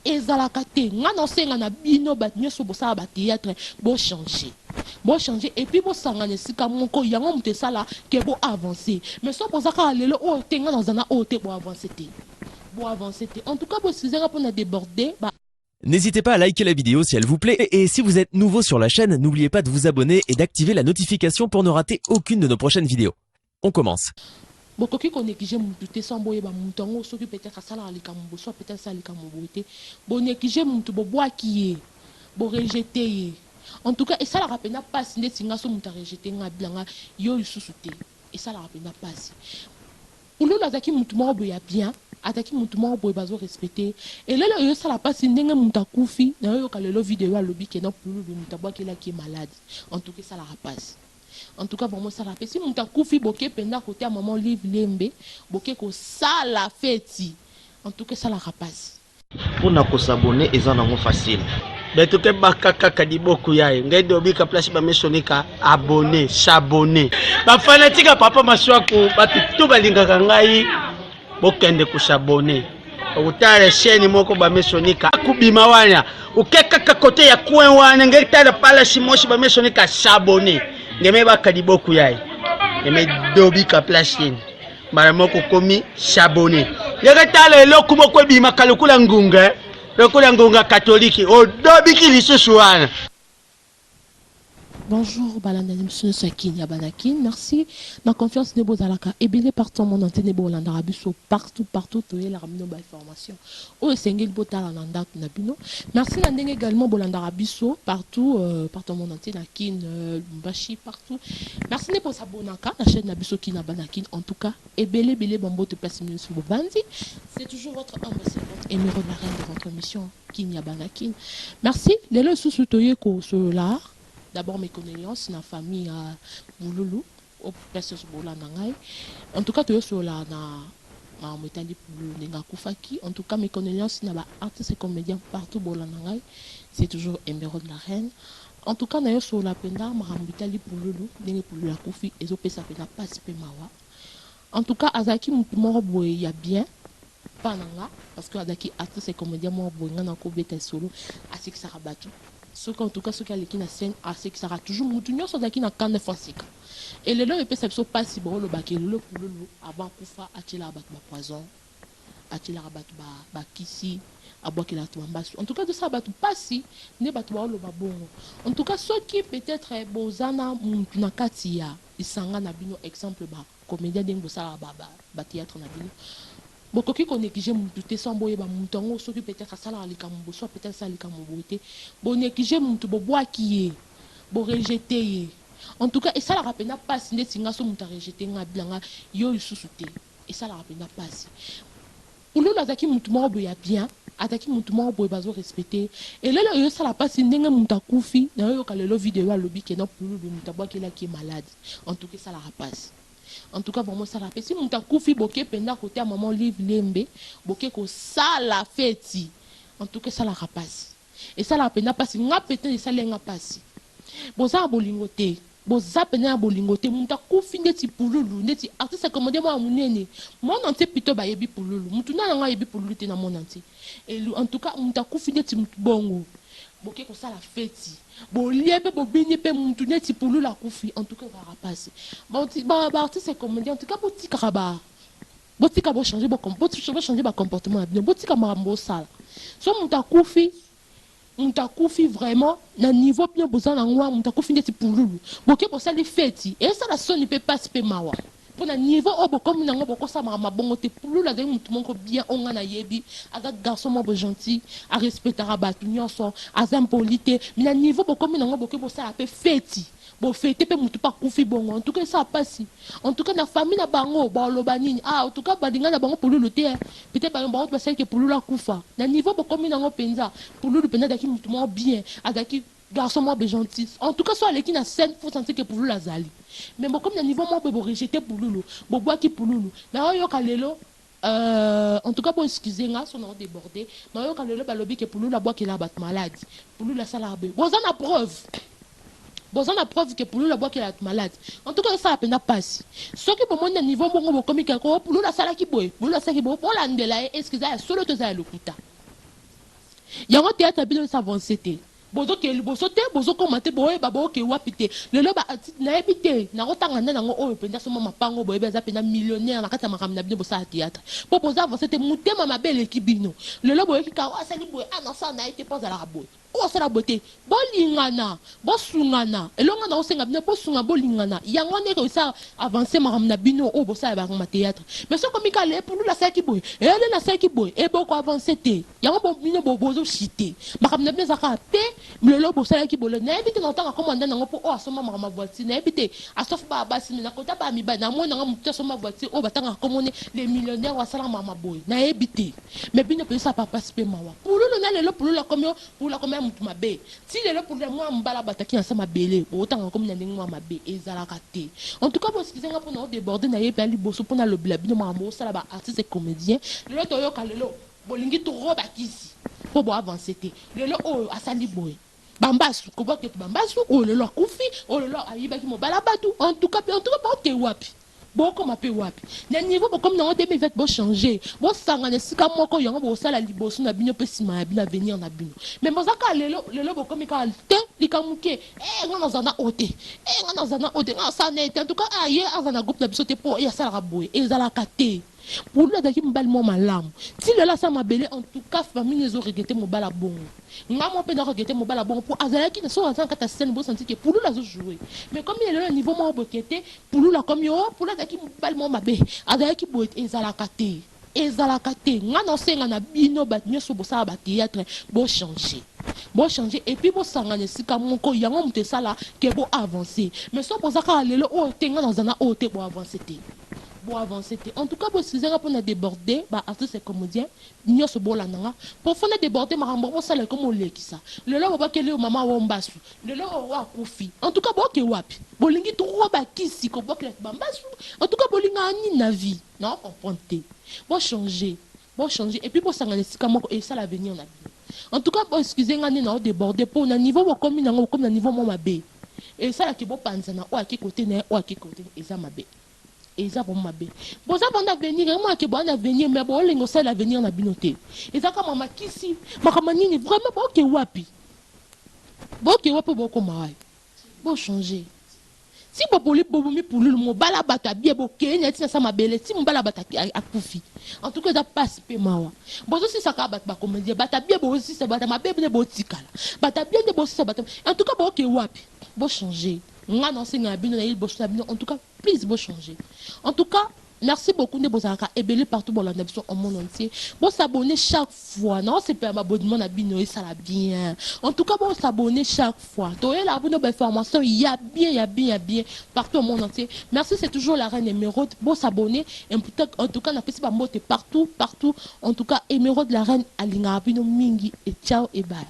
Ezalaka te. Nga naosenga na bino bato nyonso bosala ba theatre bo changer. Bo changer et puis bosangana esika moko yango moto esala que bo avancer. Mais soki boza kaka lelo oyo te nga naza na oyo te bo avancer te. Bo avancer te. En tout cas bo excuser nga pona deborder ba. N'hésitez pas à liker la vidéo si elle vous plaît et si vous êtes nouveau sur la chaîne, n'oubliez pas de vous abonner et d'activer la notification pour ne rater aucune de nos prochaines vidéos. On commence. Bokoki ko negliger mutu te sans boyeba mutu yango soki peut etre asalaka likambo boye soit peut etre asala likambo boye te. Bo negliger mutu bobwaki ye, bo rejeter ye. En tout cas esalaka penza pasi ndeti nga soki mutu a rejeter nga abi na nga yo lisusu te. Esalaka penza pasi. Pululu azalaki mutu moko boye ya bien, azalaki mutu moko boye bazo respecter ye. Elelo ezo sala pasi ndenge mutu akufi nayoyoka lelo video alobi que non pululu mutu abwakelaki ye malade. En tout cas esalaka pasi. En tout cas vraiment esala pe si mutu akufi boke penza kote ya maman olive lembe boke kosala feti en tout cas esalaka pasi. Pona ko s'abonner eza nango facile. Beto ke baka kaka liboku yaye ngai dobika place ba mesonika abonné s'abonner ba fanatique ya papa masuaku bato tout balingaka ngai bokende ko s'abonner okotala chaîne moko ba mesonika kubima wana oke kaka kote ya coin wana ngai tala palasi mosi ba mesonika s'abonner ngeme baka liboku yaye ngeme dobika place yeni mbala moko okomi s'abonner ndenge tala eloko moko ebimaka lokola ngunga lokola ngonga katoliki odobiki lisusu wana. Bonjour balanda na biso nionso ya kin ya bana kin merci na confiance nde bozalaka ebele partout en monde entier nde bolandaka biso partout partout toyelaka bino ba information oyo esengeli botala na ndako na bino merci na ndenge également bolandaka biso partout euh, partout en monde entier na kin euh, Lubumbashi partout merci nde bosabonaka na chaîne na biso kin ya bana kin en tout cas Ebele ebele ba mbote place nionso bovandi c'est toujours votre humble servante Emeraude la reine de votre mission kin ya bana kin merci lelo lisusu toye kosolola d'abord mes condoléances na famille ya Bululu oyo place nionso bolanda ngai en tout cas toye solola na makambo etali Bululu ndenge akufaki en tout cas mes condoléances na ba artistes et comediens partout bolanda ngai c'est toujours Emeraude la reine en tout cas nayo solola mpenza makambo etali Pululu ndenge Pululu akufi ezopesa mpenza pasi mpe mawa En tout cas azalaki mutu moko boye ya bien pa na nga parce que azalaki artiste et comedien moko boye nga nako beta lisolo asekisaka batu soki en tout cas soki aleki na scène asekisaka toujours mutu nionso azalaki na kanda faut aseka et lelo epesa biso pasi baoloba ke lelo pululu avant akufa atielaka batu ba poison atielaka batu ba ba kisi abwakelaka batu ba mbasu en tout cas ezosala batu pasi nde batu baoloba bongo en tout cas soki peut etre boza na mutu na kati ya lisanga na bino exemple ba comedien ndenge bosalaka ba ba ba theatre na bino bokoki ko negliger mutu te sans boyeba mutu yango soki peut etre asalaka likambo boye soit peut etre asala likambo boye te bo negliger mutu bobwaki ye bo rejeter ye en tout cas esalaka penza pasi ndeti nga soki mutu a rejeter nga abi na nga yo lisusu te esalaka penza pasi Pululu azalaki mutu moko boye ya bien, azalaki mutu moko boye bazo respecter ye. Elelo ezo sala pasi ndenge mutu akufi, nayo yoka lelo video alobi que non Pululu mutu abuakelaki ye malade. En tout cas esalaka pasi. En tout cas vraiment esalaka pasi. Si mutu akufi boke penza kote ya maman Olive Lembe, boke kosala feti. En tout cas esalaka pasi. Esalaka penza pasi nga peut esali nga pasi. Boza na bolingo te. Boza penza na bolingo te mutu akufi ndeti pululu ndeti artiste comedien moko ya munene monde entier plutot bayebi pululu mutu nani yango ayebi pululu te na monde entier elu en tout cas mutu akufi ndeti mutu bongo boke kosala feti bolie pe bobini pe mutu neti pululu akufi en tout cas ezalaka pasi ba ba artiste comedien en tout cas botikaka ba botika bo changer bo changer ba comportement na bino botika makambo bosala soki mutu akufi Mutu akufi vraiment na niveau bino boza na ngo mutu akufi ndeti pululu boke bosali feti esala soni pe pasi pe mawa po na niveau oyo bokomi na ngo bokosala makambo ya bongo te pululu azali mutu moko bien oyo nga nayebi aza garçon moko boye gentil a respectaka batu nionso aza impoli te mais na niveau bokomi na ngo boke bosala pe feti Bo fete pe mutu pe akufi bongo en tout cas esala pasi en tout cas na famille na bango bakoloba nini ah en tout cas balinga na bango pululu te hein peut etre bango mutu basali ke pululu akufa na niveau bokomi nango penza pululu penza azalaki mutu moko bien azalaki garçon moko boye gentil en tout cas soki aleki na scène faut sentir ke pululu azali mais bokomi na niveau moko boye bo rejete pululu bobwaki pululu nayoyoka lelo Euh en tout cas bo excuse nga soki nao deborde nayoka lelo balobi ke pululu abwakelaka batu malade pululu asalaka boye boza na preuve boza na preuve ke pululu abwakelaka batu malade en tout cas esala penza pasi soki bomoni na niveau bongo bokomi kaka oh pululu asalaki boye pululu asalaki boye bolandela ye est ce que eza ya solo to eza ya lokuta. Yango théâtre bino es'avance te, bozokende liboso te, bozokoma te, boyeba boyoke wapi te. Lelo nayebi te, nakotanga nde nango oyo mpenza soma mapango, boyebi aza mpenza millionnaire na kati ya makambo na bino. Bosala théâtre mpo boza avance te, motema mabe eleki bino. Lelo boyoki kaka asali boye, a nasala na ye te mpo azalaka boye, oyo asala boye te. Bolingana, bosungana. Elongo na osenga bino bosunga, bolingana. Yango wana ekosala avance makambo na bino oyo bosala bango ma théâtre. Mais soki mikala epulula asalaki boye, ele nasalaki boye, eboko avance te. Yango bino bozoshite, makambo na bino ezalaka te. Lelo bosalaki boye, nayebi te, na otanga kombo nde nango mpo oyo asomba makambo ya voiture, nayebi te, asofi baa basi me nakota baa mibali. Namoni nanga motu asomba voiture oyo batangaka komone les millionnaires oyo asalaka makambo boye, nayebi te. Mais bino mpenza papasi mpe mawa. Pululu na lelo, pululu akomi, pululu akomi ya motu mabe ti lelo. Pululu mwa mbala bataki na sa mabele, botangaka komi na ndenge mwa mabe, ezalaka te. En tout cas, boexcuse nga mpona odéborde. Nayebi ya liboso mpona alobela bino makambo osala baartiste comédien. Lelo toyoka, lelo bolingi trop bakisi mpo boavance te. Lelo oyo asali boye, bambasu kobwakete, bambasu oyo lelo akufi, oyo lelo ayibaki mobala bato. En tout cas, en tout cas, boke wapi, bokoma mpe wapi na niveau bokomi nango 2020? Bochange, bosangana esika moko, yango bosala liboso na bino mpe nsima ya bino, avenir na bino. Mais boza kaka lelo, lelo bokomi kaka te likambo moke. Nga naza na oyo te, nga naza na oyo te, nga nasala na ye te. En tout cas, ye aza na groupe na biso te mpo ye asalaka boye, ezalaka te. Pulu azalaki mobali mwa malamu ti lelo asala mabele. En tout cas, famille ezoregretter mobali abongo. Nga moko mpe naregretter mobali abongo mpo azalaki na soki aza na kati ya scène, bosanti ke Pululu azojoue. Mais comme lelo na niveau moko boke te, Pululu akomi o Pululu azalaki mobali moko mabe, azalaki boye, ezalaka te, ezalaka te. Nga na osenga na bino bato nyonso bosala bathéâtre, bochange, bochange et puis bosangana esika moko. Yango moto esala ke boavance. Mais so boza kaka lelo oyo te, nga naza na oyo te, boavance te, boavance te. En tout cas, boexcuse nga mpona déborder. Baartiste comédien nyonso bolanda nga mpo fona déborder. Makambo bosala ekoma olekisa. Lelo bobakeli oyo mama wo mbasu, lelo oyo akufi. En tout cas, boke wapi? Bolingi trop bakisi kobwakela bambasu. En tout cas, bolingaka nini na vie? Na comprendre te. Bochange, bochange et puis bosangana esika moko, esala avenir na bino. En tout cas, boexcuse nga nde na odéborde mpo na niveau bokomi nango, bokomi na niveau mwa mabe, esalaki bopanzana, oyo ake kote na ye, oyo ake kote. Eza mabe, eza vraiment mabe. Boza banda avenir emonake, boa na avenir, mais bolinga osala avenir na bino te. Eza kama makisi makambo nini vraiment? Boke wapi, boke wapi, bokoma wapi? Bochange ti boboli, bobomi Pululu, mobala bato abie, bokei na ntina sa mabele ti mobala bato akufi. En tout cas, eza pasi mpe mawa. Bozosisaka bato bacomédien, bato abie bozosisa, bato mabe nde botikala, bato abie nde bosisa bato. En tout cas, boke wapi? Bochange. Nga na osenga na bino, na ye liboso na bino, en tout cas, please, bochange. En tout cas, merci beaucoup nde bozalaka ebele partout, bolanda biso en monde entier. Bosabonne chaque fois, na osepela babonnement na bino, esala bien. En tout cas, bosabonne chaque fois, toyela bino bainformation ya bien, ya bien, ya bien partout au monde entier. Merci, c'est toujours la reine Émeraude. Bosabonne. En tout cas, napesi bambote partout, partout. En tout cas, Émeraude la reine alingaka bino mingi. Et ciao et bye.